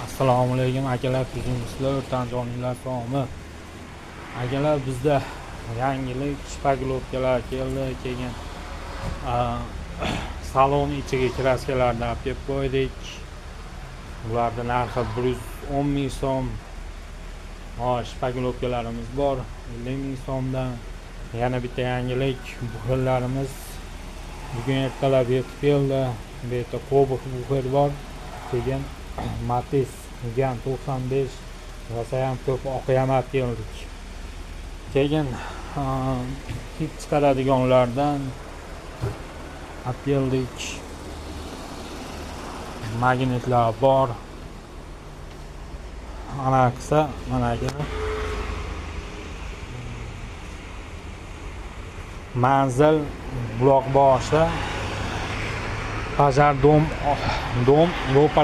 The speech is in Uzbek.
Assalomu alaykum akalar, tuzukmisizlar, o'rtanjoninglar sog'mi? Akalar, bizda yangilik shpaglovkalar keldi, keyin salon ichiga kraskalarni olib kelib qo'ydik. Bularni narxi 110 ming so'm. Shpaglovkalarimiz bor 50 ming so'mdan. Yana bitta yangilik, buxerlarimiz bugun ertalab yetib keldi. Bu yerda Cobalt buxer bor, keyin Matiz Megane 95 rosayam ko'p oqyam olib keldik. Keyin hid chiqaradiganlardan olib keldik. Magnitlar bor. Ana qilsa, mana akalar. Manzil Buloqboshi, Pajar dom ro'para.